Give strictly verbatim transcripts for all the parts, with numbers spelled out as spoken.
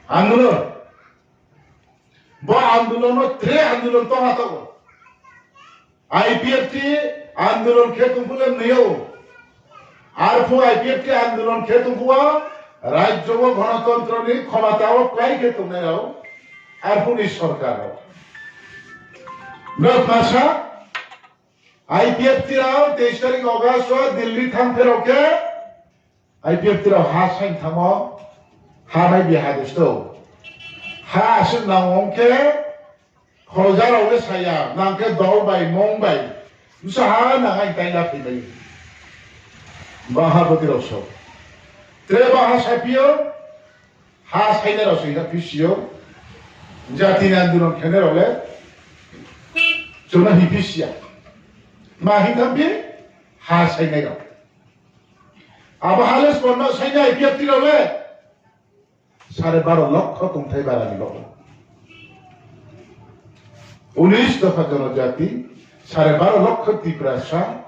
Andolon. Bo andolon no tre andolon tong ha taoh. IPFT andolon khe tongphuh le mnoi ou. Arphuh IPFT andolon khe tongphuh wo rajyo wo gonotontro ni khomota wo klái khe tongnai rao, arphuh ni sorkar rao. Brao tma sa, IPFT rao teis tarik August wo Delhi thanng pherao khe, IPFT rao ha saing thanngmo, ha mai bi ha de sto. Ha asuh nang ong khe, khorja rao le sa ya, nang khe dol bai, mong bai, bsa ha nang ai tai la phai mai. Baha boti rao so. Tre baha saphi ou, ha sainai rao se hing phi si ou. Jati ni andolon khenai rao le, chung no hing phi si ya. Tma hing tham phi, ha sainai rao. Abo ha le spon no sainai IPFT rao le. Sare baro lokho tongthai bara ni logo. Unis dopha jonojati, sare baro lokho Tiprasa,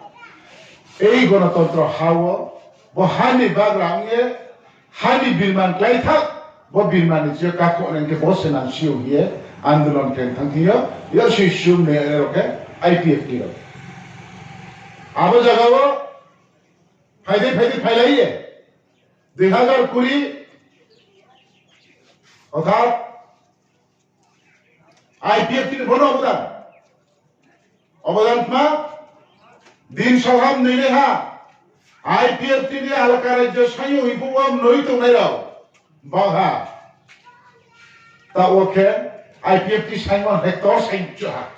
ei gonotontro ha wo, bo ha ni bagra ong ye, ha ni birman klái tha, bo birman ni chini kakho nang khe bo se nang si ou hing ye, andolon khe thanng thing yo, yo si sum ne rao khe, IPFT rao. Abo zaga wo, phai dei, phai dei, phai lai ye. Dui hazar kuri, orthat IPFT ni bono obodan. Obodan tma, din salham noi nai ha, IPFT ni alka rajyo saing yo hing phuh wo mnoi tongnai rao. Bangha. Taoh wo khe IPFT saingmo hector saing chu ha.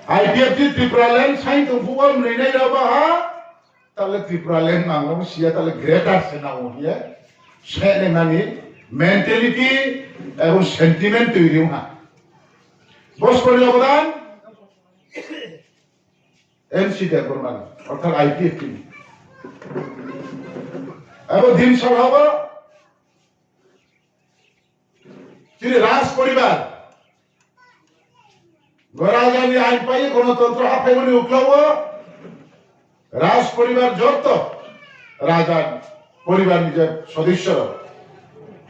IPFT Tipraland saing tong phuh wo mnoi nai rao bangha. Taoh le Tipraland nang rao si ya, taoh le greater se nang ou hing ye. Sehnaimani mentality ebong sentiment toiri ong ha. Bo spon ni obodan, N C Debbarma ni, orthat IPFT ni. Abo din salha wo, chini raj poribar, bo raja ni ain pai ye gonotontro haphaimo ni uklau wo, raj poribar joto, raja poribar ni je sodosyo rao,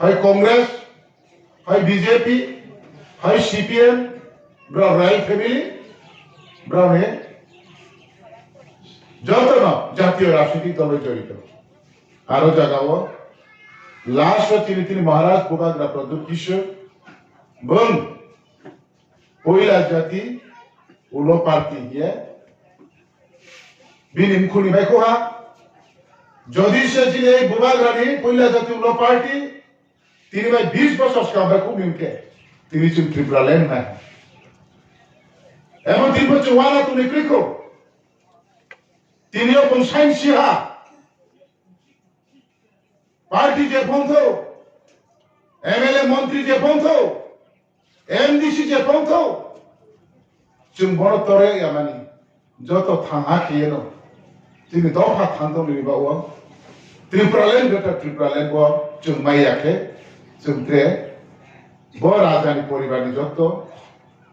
hai Congress, hai BJP, hai CPM, brao royal family, brao ni joto no jatiyo rajnitik dol bai jorito. Aro jaga wo last wo chini tini Maharaj Bubagra Pradyut Kishore, bung poila jati ulo party hing ye bini mkhu ni baihkhouh ha. Jodi se chini ei Bubagra ni poila jati ulo party, tini bai bis bosor skang baihkhouh mi hing khe, tini chung Tipraland nai. Ebong tini pho chung uana tong ni kroi khou. Tini yo bung saing si ha. Party je phongthou, MLA montri je phongthou, MDC je phongthou, chung bono tore yamani, joto thangha khe ye no, chini dopha thang tong ni baoh wo, Tipraland, Greater Tipraland wo chung mai ya khe, chung tre bo raja ni poribar ni joto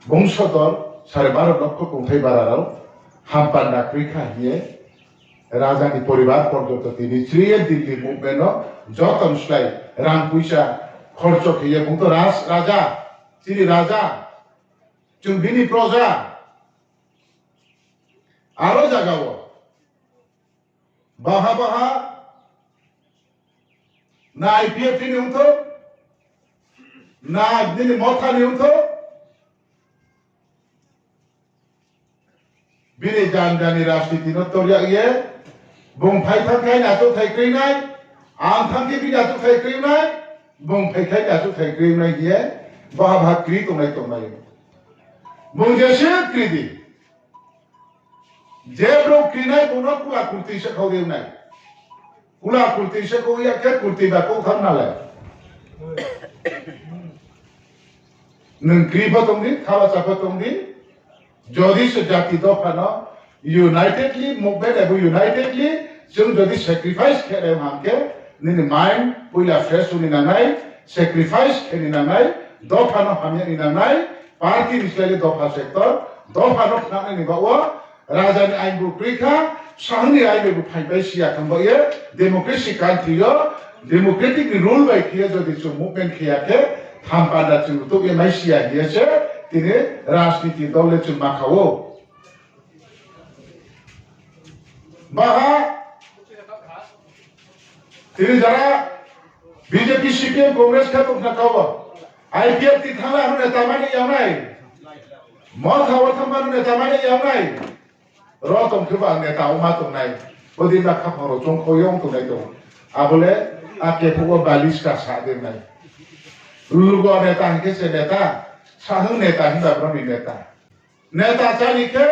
bongso dol, sare baro lokho kongthai bara rao, hampanda kroi kha hing ye, raja ni poribar porjonto tini chri ye Delhi movement no joto ni slái rang poisa khorcho khe ye bung to ras-, raja, chini raja, chung bini proja. Aro jaga wo baha baha na IPFT ni ongthou, na nini Motha ni ongthou, bini janja ni rajniti no tor ya ye, bung phai thanng khe aini achouhthai kroi nai, ang thanng khe bini achouhthai kroi nai, bung phai khe aini achouhthai kroi nai hing ye, baha baha kri tongnai tongnai. Bung je se kri di. Je brouh kri nai bung no kula kurti se khau de nai. Kula kurti se khau ya khe kurti ba kau thanng na le. Nung kri pho tong di, thaba cha pho tong di, jodi se jati dopha no unitedly, movement abo unitedly, chung jodi sacrifice khe nai hang khe, nini mind poila fresh ong ni nangnai, sacrifice khe ni nangnai, dopha no hamya ni nangnai, party ni slái le dopha sector, dopha no khnanai ni baoh wo, Raja ni ain bu kroi kha, sahung ni ain bai bu phaingpai si ya khe bo ye, democracy country yo, democratic ni rule bai khe ye jodi chung movement khe ya khe, tham panda chung touh ye mai si ya hing ye se, tini rajniti dol le chung ma kha ou. Baha, tini jara B J P, C P M, Congress khe tongthna kau o. I P F T thanng le ano neta mai ni yag nai. Motha wo thanng ma no neta mai ni yag nai. Ro tong khe ba neta ong ma tongnai. Bodei ba khaphang rao choung kho yong tongnai tong. Abo le ake phuh wo baliska sa de nai. Lugo neta hing khe se neta. Sahung neta hing ba bro ni neta. Neta chá ni khe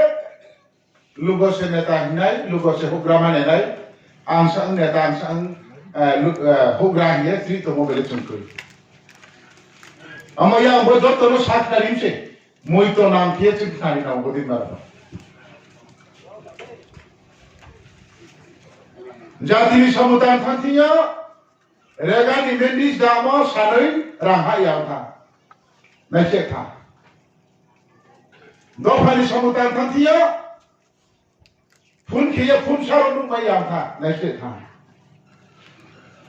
lugo se neta hing nai, lugo se houhgra ma nai nai. Ang sahung neta, ang sahung, eh, lu-, eh, houhgra hing ye chri tongmo bele chung kroi. Amo ya bo joto no sakhnari se. Moi to nang khe chung khnari nang bodei ba. Jati ni samung tang thang thing yo, Reagan ni Mendies damo sanoi rang ha ya tha. Naiseh tha. Dopha ni samung tang thang thing yo, phone khe ye phone sa rao nuh mai ya tha. Naiseh tha.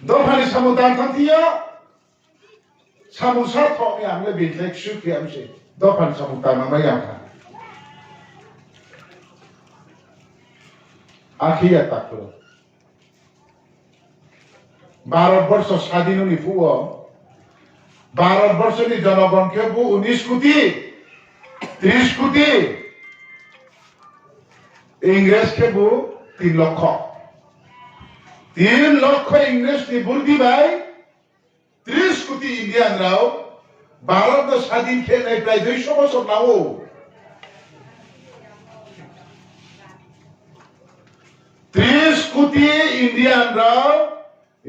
Dopha ni samung tang thang thing yo, samung sa thoh ni ang le bini khe ksu khe am se. Dopha ni samung tang nang mai ya tha. Akhe ya takhu rao. Bharat borso sadin ni phuh wo, Bharat borso ni jonogon khe bu unis koti, tris koti, Ingres khe bu tin lokho. Tin lokho Ingres ni burdi bai tris koti Indian rao Bharat no sadin khe nai prai duiso bosor nang ou. Tris koti Indian rao,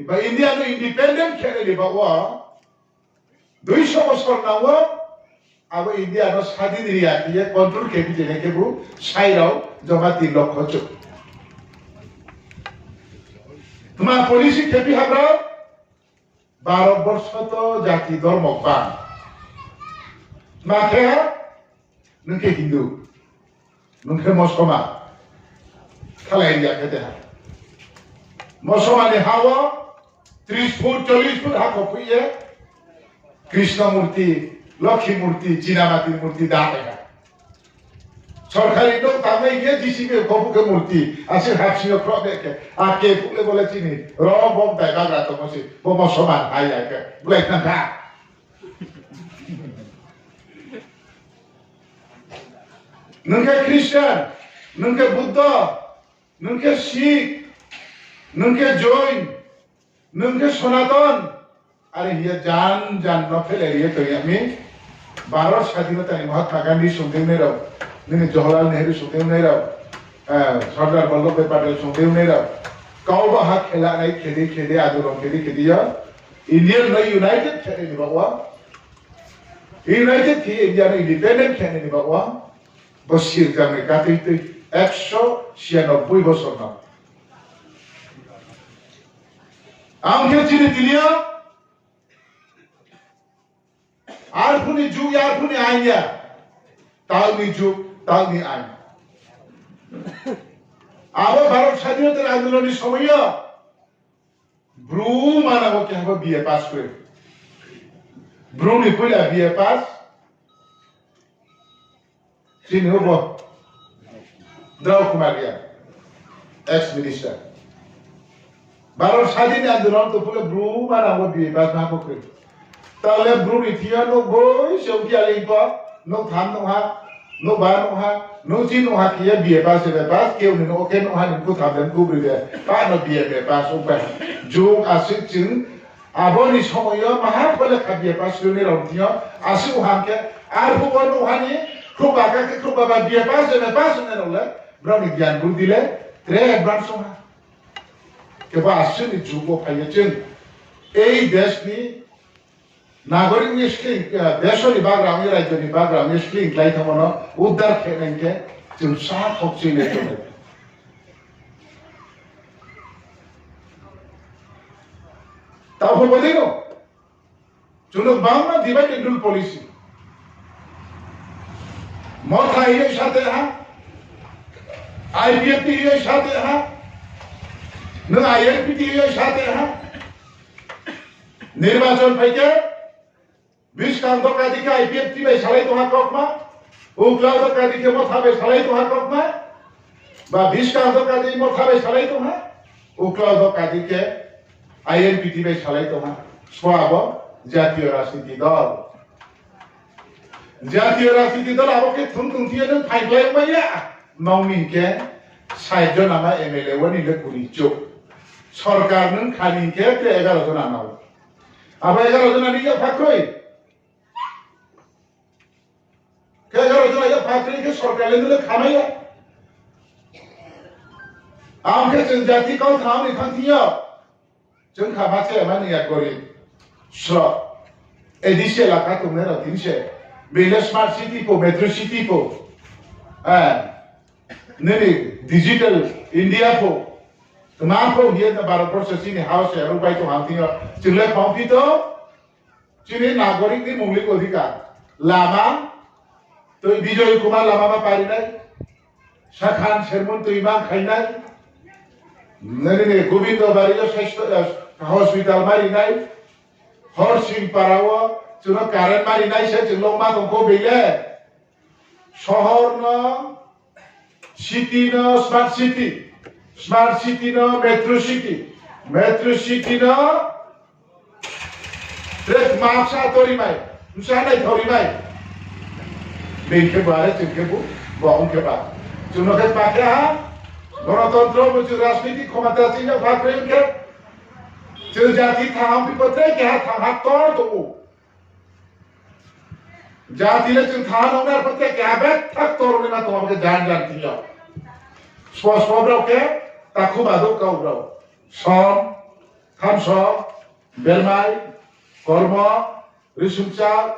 ba India no independent khe nai ni baoh wo, duiso bosor nang ou, abo India no sadin ri ya khe ye control khe phi nai khe bu sai rao joma tin lokho chu. Tma policy khe phi ha brao? Bharat borso to jati dormo bang. Tma khe ha? Nung khe Hindu. Nung khe Mosoma. Thalai ya khe de ha. Mosoma ni ha wo tris foot, chollish foot ha kho phui ye Krishna murti, Lokhi murti, Chinamati murti da bai ha. Sorkari nouh tangnai ye J C B kho phuh khe murti, ase hapsing yo khroh de khe, ake phuh le bo le chini, ro bom dai bagra tongmo se, bo Mosoma ni ha ya khe, bulai thanng kha. Nung khe Christian, nung khe Buddha, nung khe Sikh, nung khe Jain, nung khe Sanatan, are hing ye jan jan no phelai ri ye tong ya mi. Bharat sadinota ni Mahatma Gandhi songdei nai rao, nini Jawaharlal Nehru songdei nai rao, eh, Sardar Vallabhbhai Patel songdei nai rao, kau ba ha khela nai khe di khe di, andolon khe di khe di yo, India no united khe nai ni baoh wo, united khe India no independent khe nai ni baoh wo, bo sirjang ni katui tui ekso siyanoboi bosor no. Ang khe chini tini yo, arphuh ni jug ya, arphuh ni ain ya, taoh ni jug, taoh ni ain. Abo Bharat sadinota ni andolon ni somoi yo, Bru manang wo keha pho B A pass khe. Bru ni poila B A pass. Chini obo Drao Kumar Reang, ex minister. Bharat sadin ni andolon tong phuh le Bru manang wo B A pass ma pho khe. Taoh le Bru ni thing yo nouh boi se ongphi ya le pho, nouh tham nouh ha, nouh ba nouh ha, nouh chi nouh ha khe ye B A pass, M A pass, keu ni nouh khe nouh ha ni mkhu tham de mkhu broi de, pa no B A, M A pass ong pai. Jug asuh chung, abo ni somoi yo maha pho lekha B A pass khe nai rao thing yo, asuh ham khe, arphuh bo nouh ha ni, khrouhba kha khe khrouhba ba B A pass, M A pass ong nai rao le, brao ni gyan burdi le, tre advance ong ha. Khe bo asuh ni jug wo phai ye chung, ei desh ni nagorik ni sleing, eh, desh ni bagra ong ye, rajyo ni bagra ong ye sleing klái thangmo no uddar khe nai khe, chung sa khokchui nai tongnai. Taoh pho bodei no, chung no bangma divide and rule policy. Motha hing ye sa te ha, I P F T hing ye sa te ha, nung I N P T hing ye sa te ha. Nirbachon phai khe, buskang doka di khe I P F T bai salai tong ha kaukma, uklau doka di khe Motha bai salai tong ha kaukma, ba buskang doka di Motha bai salai tong ha, uklau doka di khe I N P T bai salai tong ha. Sbo abo jatiyo rajniti dol. Jatiyo rajniti dol abo khe thung tong thing ye nung phaingklai mai ya. Nung ni khe sait jona ma M L A wo ni le kuri chouh. Sorkar nung kha ni khe tre egaro jona nao. Abo egaro jona ni yapha kroi. Khe egaro jona yapha kroi khe sorkar le nung le khamai ya. Ang khe chwng jati kau thang ni thang thing yo. Chwng kha ma che ma ni ya gorib. Sro. A D C elaka tongnai rao tini se. Bini smart city pho, metro city pho. Eh. Nini digital India pho. Tma pho hing ye na Bharat borso chini ha se rupai tong hang thing yo. Chwng le phang phi to. Chini nagorik ni moulik odhikar. Lama, tui Bijoy Kumar lama ma parinai. Sakhan Sermon tui ma khainai. Nini Gobindo Bari yo sasthya, eh, hospital ma rinai. Horsing Para wo chwngno current ma rinai se chwng longma tong kho bile. Sohor no, city no smart city, smart city no metro city, metro city no tre mapsa tori mai, msa nai thori mai. Bini khe ba re, chwng khe bu, bo ong khe ba. Chwng no khe pa khe ha, gonotontro bo chwng rajniti khomata chini pha khe khe, chwng jati thang ha, people tre keha thang ha tor tong ou. Jati le chwng thanng nang nai, arphuh te keha bethak tornaima tong, abo khe jan jan thing yo. Spo spo brao khe takhu ba douh kau brao. Som, thamso, bermai, kormo, risungchak,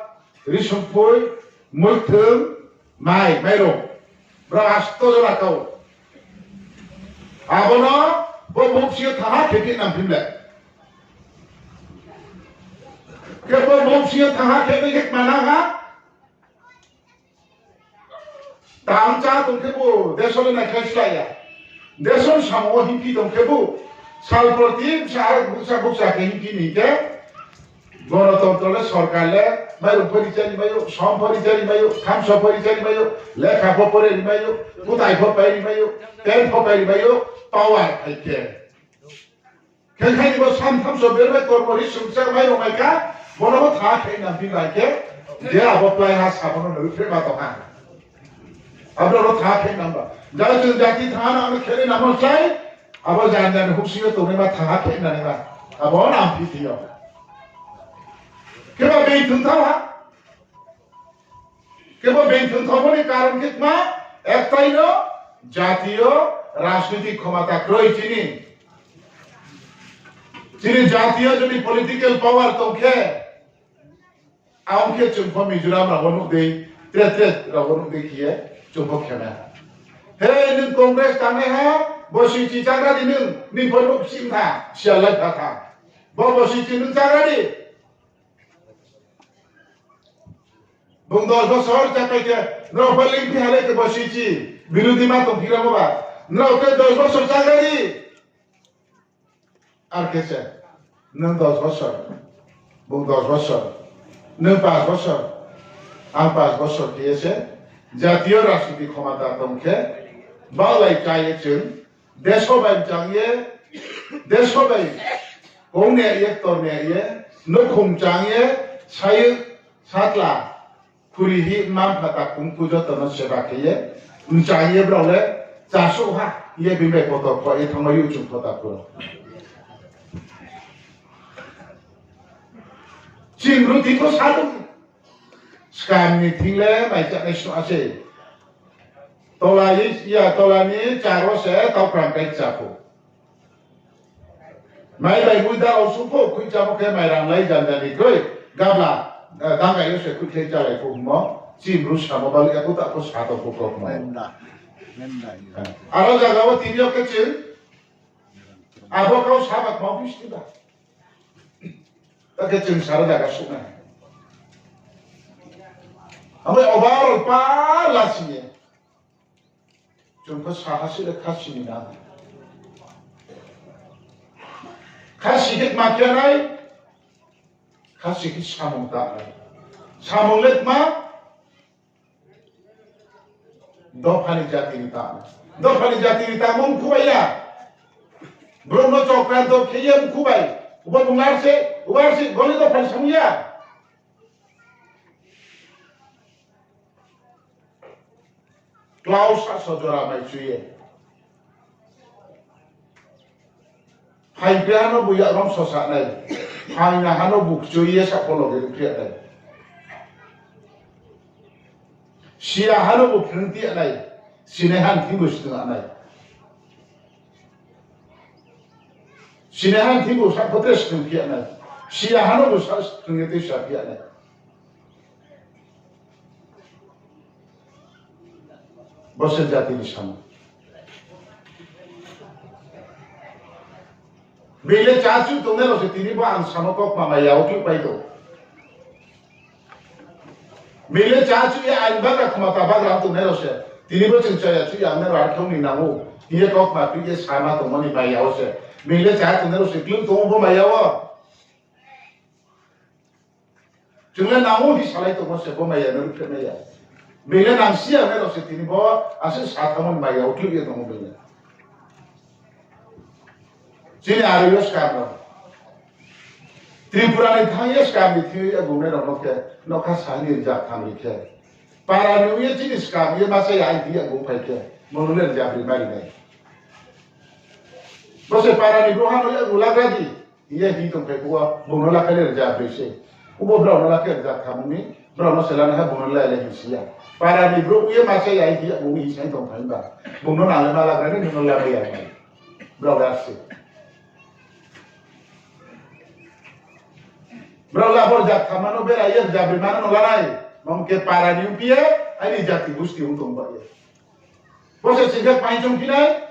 risungphui, muithung, mai, mairung. Brao asto jora kau. Abo no bo bung sing yo thanng ha khe phi nang phim le. Khe bo bung sing yo thanng ha khe nai khe kma nang ha. Tang chá tong khe bo deso le naikhlai slái ya. Deso ni samung wo hingphi tong khe bo sal proti bsa bukcha bukcha khe hingphi ni khe gonotontro le sorkar le mairung pho ri chari mai ou, som pho ri chari mai ou, thamso pho ri chari mai ou, lekha pho pore ri mai ou, kutai pho pai ri mai ou, pen pho pai ri mai ou, power phai khe. Khe khai ni bo sam thamso bermai kormo risungchak mai rao mai kha, bo no bo tha khe nang phi bai khe, je abo plái ha sa bo no nruphreh ma tong ha. Abo no tha khe nang ba. Jang chwng jati tha nang no khe nang mo slái, abo jan jan huksing yo tongnaima tha khe nang ba. Abo nang phi thing yo. Khe ba being thung thao ha. Khe bo being thung thao bo ni karon khe kma, ektai no jati yo rajnitik khomota kroi chini. Chini jati yo jodi political power tong khe, ang khe chwng pho Mizoram rao wo nuh dei, tre tre rao wo nuh dei khe ye chwng pho khe nai. He, nung Congress tangnai ha, bo sichi chagra di nung, nini pho nuh sing tha, sial lai pha tha. Bo, bo sichi nung chagra di. Bung dos bosor chapai khe, nrao pho lingphi ha le khe bo sichi, birodi ma tongphi ramo ba. Nrao khe dos bosor chagra di. Ar khe se, nung dos bosor, bung dos bosor, nung pas bosor, ang pas bosor khe ye se, jati yo rajniti khomota tong khe, baohlai chá ye chwng, deso bai mchang ye, deso bai kong ne ye, ktor ne ye, nouhkhong mchang ye, sayouh, satla, khuri hi, mma-mpha, takhu-mkhu joto no seba khe ye, mchang ye brao le, chasuh ha, ye bini bai poto kho ye thanngmai ou chung pho takhu rao. Chini ruti pho sa tong. Skang ni thing le mai chánai snuh a se. Tola ni, ya, tola ni charo se taukrang kai chá pho. Mai bai mui da rao suh pho khui chámo khe mai rang lai jan jan ni kroi. Gabla, eh, dangka yo se khui khlai chálai pho hingmo. Chini ru samo bal ya kho ta pho sa tong pho kok mai. Aro jaga wo tini yo khe chwng abo kau sa ba kma phi sni ba. Ta khe chwng saro jaga suh nai. Abo overall pa lasi ye. Chung pho saha se le khasi ni nang. Khasi khe tma khe nai, khasi khe samung tangnai. Samung le tma, dopha ni jati ni tangnai. Dopha ni jati ni tangmo mkhu bai ya. Brouh no chokranto khe ye mkhu bai. Ubo bung ar se, ubo ar se, bo le dopha ni samung ya. Klau sa so jora mai chu ye. Phaingphi ha no bu yak rom sosa nai. Phaingna ha no bu kchu ye sa pho loge riphi nai. Siya ha no bu phrung ti nai. Sinai han thing bu stung nai. Sinai han thing bu sa pho tre stung phi nai. Siya ha no bu sa stung ye tuisa phi nai. Bo se jati ni samung. Being le chá chu tongnai rao se tini bo ang samo kaukma maya wo klouh pai tong. Being le chá chu ye ain bagra khomota bagra tongnai rao se tini bo chung chaya chu ya ongnai rao ar khe ong ni nang ou hing ye kaukma kri ye sama tongmo ni maya wo se. Being le chá tongnai rao se klouh tong ou bo maya wo. Chung le nang ou hing salai tongmo se bo maya no ruhphreh mai ya. Being le nang si ya ongnai rao se tini bo asuh sa thanngmo ni maya wo klouh ye tong ou being le. Chini aro yo skam rao. Tripura ni thanng ye skam ni thing yo yagungnai rao no khe, nokha sa ni rzak tham ri khe. Para ni ong ye chini skam ye ma cha ya aini thing yagung phai khe, bung no le rzak ri ma ri nai. Bo se para ni brouhha no yagung lagra di, hing ye hing tong phai phuh wo, bung no la khe le rzak ri se. Ubo brao no la khe rzak tham ong mi, brao no se lanaiha bung no le le hing si ya. Para ni brouh ye ma cha ya aini thing yagung hing sai tong phai ba. Bung no nang le ma lagra ni, bung no la ya nai. Brao le ar se. Brao le abo rzak thamma no bera ye rzak brima no la nai. Mong khe para ni ongphi ye, aini jati gusti ong tong ba ye. Bo se sing khe paing choung phi nai.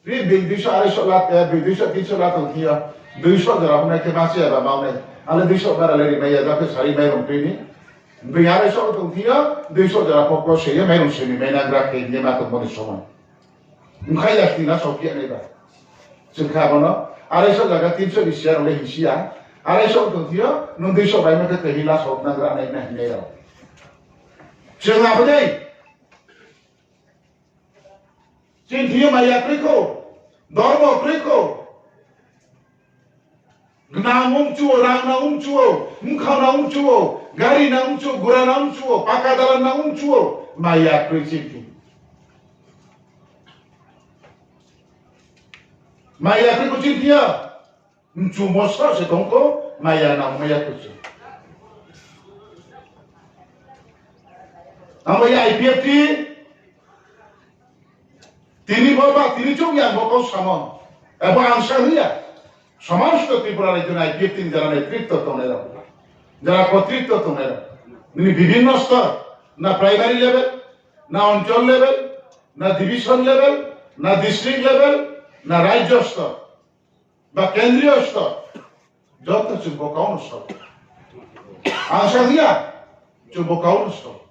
Ri being duiso, araiso la, eh, being duiso, tinso la tong thing yo. Duiso jora ong nai khe ma se ya ba ma ong nai. Ale duiso bara le ri mai ya, ja khe sari mairung tui ni. Being araiso tong thing yo, duiso jora pho kose ye mairung se ni mai nang gra khe hing ye ma tongmo ni somoi. Mkha ya sning la so phi ya nai ba. Chung kha bo no, araiso jaga tinso ni siya rao le hing si ya. Araiso tong thing yo, nung duiso bai ma khe khe hing la so nang gra nai na hing nai rao. Chung abo dei. Chini thing yo maya kroi kho, dormo kroi kho. Gnang ongchu wo, rang nang ongchu wo, mkha nang ongchu wo, gari nang ongchu wo, gura nang ongchu wo, paka dalan nang ongchu wo, maya kroi chini thing. Maya kroi kho chini thing yo. Mchumo srao se tong kho, maya nang maya kho se. Ang bai I P F T, tini bo ba, tini chung ya bo kau samo. Abo ang sa hing ya. Somosto Tripura rajyo ni I P F T ni jara netritto tongnai rao, jara kotritto tongnai rao, nini bibhinno stor, na primary level, na onchol level, na division level, na district level, na rajyo stor, ba kendriyo stor, joto chung bo kau no sro. Ang sa hing ya, chung bo kau no sro.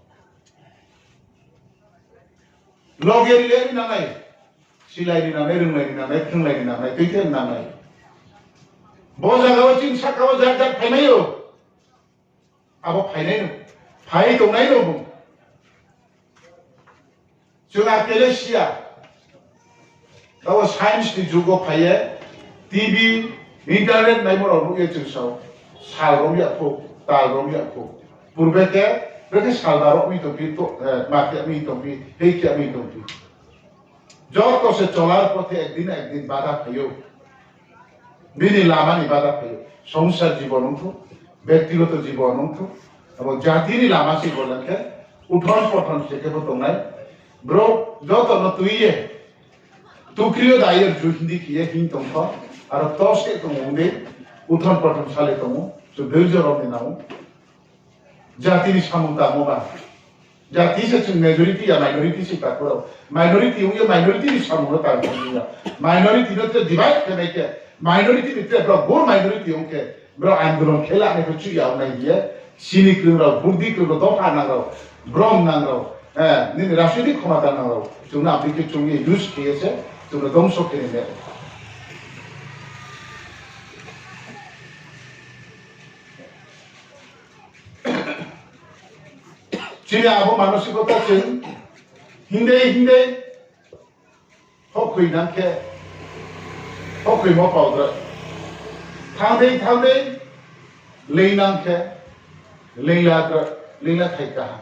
Loge rilai ri nangnai, silai ri nangnai, ringlai ri nangnai, phrunglai ri nangnai, tuithe ri nangnai. Bo jaga wo chini sahka wo jat jat phaimai ou. Abo phainai no, phai tongnai no bung. Chung akhe le si ya. Tabo science ni jug wo phai ye, T V, internet naimo rao nuh ye chung sao. Sal rom ya pho, tal rom ya pho. Purbe khe, brekhe sal baroh mi tongphi, to, eh, ma khe mi tongphi, hei khe mi tongphi. Joto se cholar pothe ekdin na ekdin bada phai ou. Bini lama ni bada phai ou. Songsar jibon ong thou, bektigoto jibon ong thou, abo jati ni lama se bo lang khe, uthon pothon se khe bo tongnai. Brouh joto no tui ye, tukri yo dai ye rju hindi khe ye hing tong pho, aro to se tong ong dei, uthon pothon sale tong ou, so dhoirjo rom ni nang ou. Jati ni samung tangmo ba. Jati se chung majority ya minority se takhu rao. Minority ong ye minority ni samung no tang thang ya. Minority no tre divide khe nai khe, minority ni tre brao bor minority ong khe, brao andolon khe la nai pho chuh ya ong nai hing ye, chini krung rao, burdi krung rao, dopha nang rao, brom nang rao, Eh, nini rajnitik khomota nang rao chung no abo dei khe chung ye use khe ye se chung no dongso khe ni le. Chini abo manosikota chung hindei hindei hokhoi nang khe, hokhoimo paudra. Thanng dei thanng dei, leinang khe, leingla, leingla thai kaha.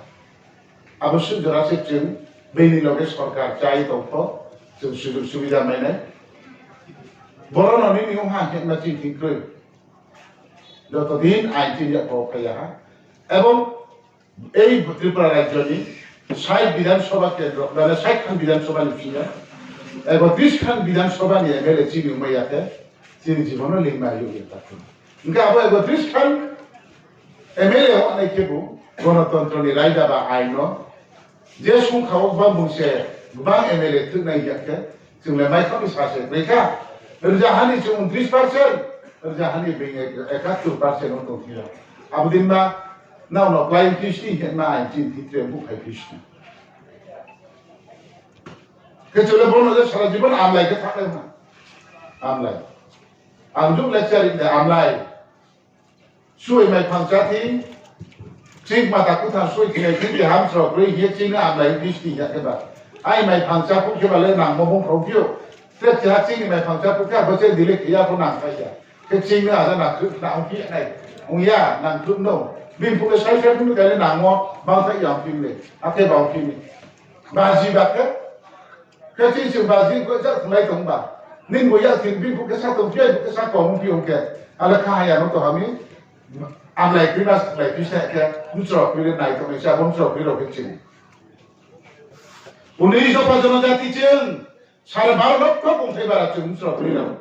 Abo suh jora se chung, bini loge sorkar chai tong pho, chung sujug subida mai nai. Boro no nini ong ha hingma chini thing kroi. Joto din ain chini yak pho phai ya ha. Ebong ei Tripura rajyo ni sait Bidhan Sabha kendro, mane sait khan Bidhan Sabha ni sing yo, ekotris khan Bidhan Sabha ni M L A chini ongmai ya khe, chini jibon no lingma yo ye ta khe. Hing khe abo ekotris khan M L A ong nai khebu, gonotontro ni raida ba ain no, je sungkha wo gbang bung se, gbang M L A thuhnai ya khe, chung le maikha ni sa se kroi kha. Rzaha ni chung undris percent, rzaha ni being ekattur percent ong tong thing yo. Abo din ma, nrao no klái phi sni hingma ain chini thing tre buphai phi sni. Khe chung le bono je sara jibon amlai khe thanngnai ha. Amlai. Ang juk lecture de amlai. Sui mai phang chá thing, ching mata kuthang sui khe thing, khe hamsro kroi hing ye ching no amlai phi sni ya khe ba. Ai mai phang chá phuh khe ba le nangmo bung phrao phi ou. Tre keha ching ni mai phang chá phuh khe abo che delay khe ya pho nang phai ya. Khe ching no aja nangkhruh khna ongphi nai. Ong ya, nangkhruh no. Bini phuh le sai sai phuh no khe le nangmo bangthaih ya ongphi le. Akhe ba ongphi ni. Baji ba khe. Khe chini chung baji khe ja thunglai tong ba. Nini bo yak thing bini phuh khe sa tong phi, ai phuh khe sa tong phi ong khe. Ale kha haya no to ha mi. Amlai kroi ma thunglai phi sa khe. Mchro kroi le nai tong nai sa, bo mchro kroi rao khe chini. Uni dopha jonojati chung. Sare baro lokho bongthai bara chung mchro kroi rao.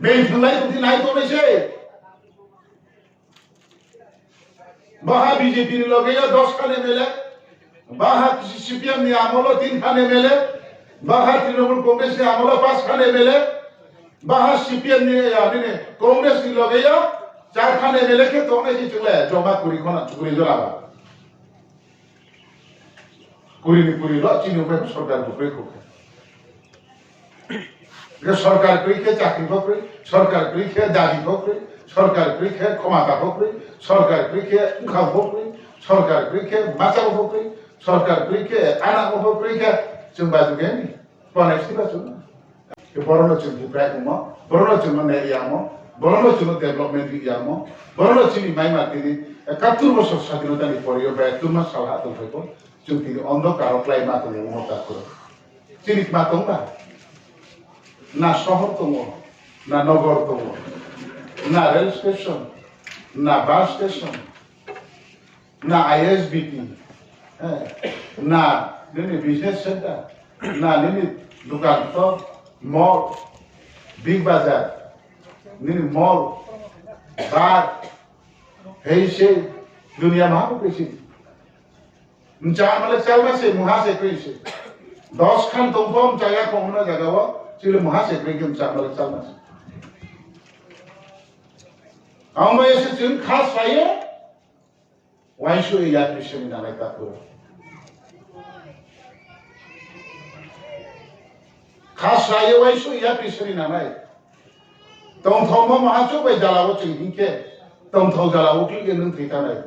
Bini thunglai tong thi nai tong nai se. Baha B J P ni loge yo dos khan M L A, baha C P M ni amol o tin khan M L A, baha Trinamool Congress ni amol o pas khan M L A, baha C P M ni, ya, nini Congress ni loge yo char khan M L A khe tongnai se chung le joma kuri khona, kuri jora ba. Kuri ni kuri lo chini upai sorkar bo kroi kho khe. Khe sorkar kroi khe chakri pho kroi, sorkar kroi khe dabi pho kroi, sorkar kroi khe khomota pho kroi, sorkar kroi khe bkha pho kroi, sorkar kroi khe macha pho kroi, sorkar kroi khe ana pho kroi khe chung ba ju khe ni. Konai si ba chung. Khe boro no chung bukrai tongmo, boro no chung no nai yamo, boro no chung no development ri yamo, boro no chini maima tini ekattur bosor sadhinota ni pore yo bai tuma sal ha tongphai pho, chung tini ondhokar o klái ma tong ou, ongmo ta khoro. Chini kma tong ba? Na sohor tong ou, na nogor tong ou, na rail station, na bus station, na I S B T, eh, na nini business center, na nini dukan to, mall, big bazar, nini mall, bar, hei se, dunia maha bo khe se. Mchama le chalma se, mungha se kroi se. Dos khan tong pho mchaya khong no jaga wo, chini le mungha se kroi khe mchama le chalma se. Ang bai se chung kha sa ye, uaingsouh ye yapri seni nangnai takhu rao. Kha sa ye uaingsouh ye yapri seni nangnai. Tongthaomo maha chouh bai jala wo chung hing khe, tongthao jala wo klik ye nung thoi thanng nai.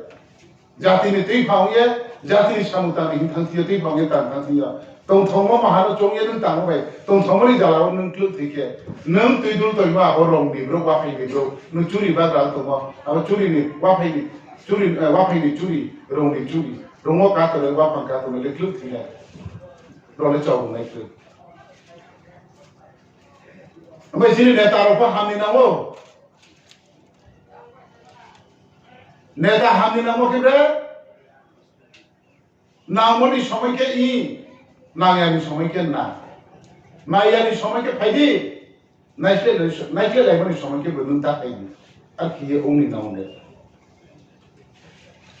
Jati ni tuiphang ye, jati ni samung tang ni hing thanng thing yo, tuiphang ye tang thanng thing yo. Tongthaomo maha no choung ye nung tangmo bai, tongthaomo ni jala wo nung klik thoi khe, nung tuidul toimo abo rong ni brouh, waphai ni brouh, nung churi bagra tongmo, abo churi ni, waphai ni, churi, eh, waphai ni churi, rong ni churi, rong wo ka tongnai, waphang ka tongnai le klik thoi nai. Rao le chau nai klik. Abo chini neta rao pho ham ni nang ou. Neta ham ni nang ou khe bre? Nangmo ni somoi khe i, nangya ni somoi khe na. Naiya ni somoi khe phai di, naikhlelaimo ni somoi khe bo nung ta phai di. Ar khe ye ong ni nang ou de.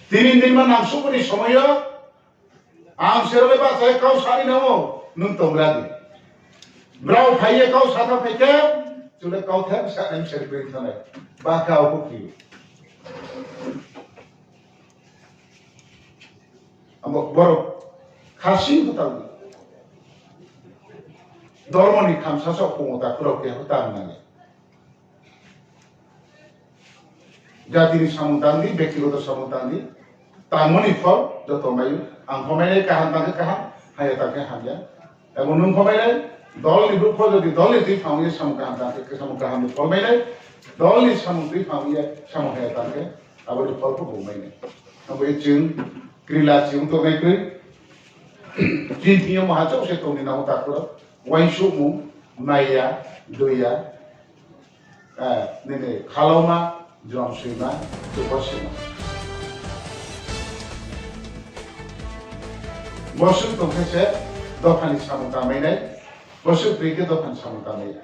Tini din ma nangsuhmo ni somoi yo, ang se rao le bahcha ye kau sa ni nang ou, nung tongra di. Brao phai ye kau sa thanng phai khe, chung le kauthai sa nai se kroi thanng nai. Ba kau bo khe. Abo Borok khasing pho tang di. Dormo ni khamsa saoh pungmo takhu rao khe pho tang nang ya. Jati ni samung tang di, bektigoto samung tang di. Tangmo ni phol joto mai ou. Ang pho mai nai, kaham tang khe kaham, hamya tang khe hamya. Abo nung pho mai nai, dol ni brouh pho jodi dol ni tuiphang ye samung kaham tang khe samung kaham ni phol mai nai. Dol ni samung tuiphang ye samung hamya tang khe abo ni phol pho bo mai nai. Abo ye chwng krila chwng tongnai kroi. Chini thing yo maha chouh se tong ni nang ou takhu rao. Uaingsouhmung, maya, doya, nini khalauma, jrom soima, chuba soima. Bosuh tong khe se dopha ni samung tangmai nai, bosuh tui khe dopha ni samung tangmai ya.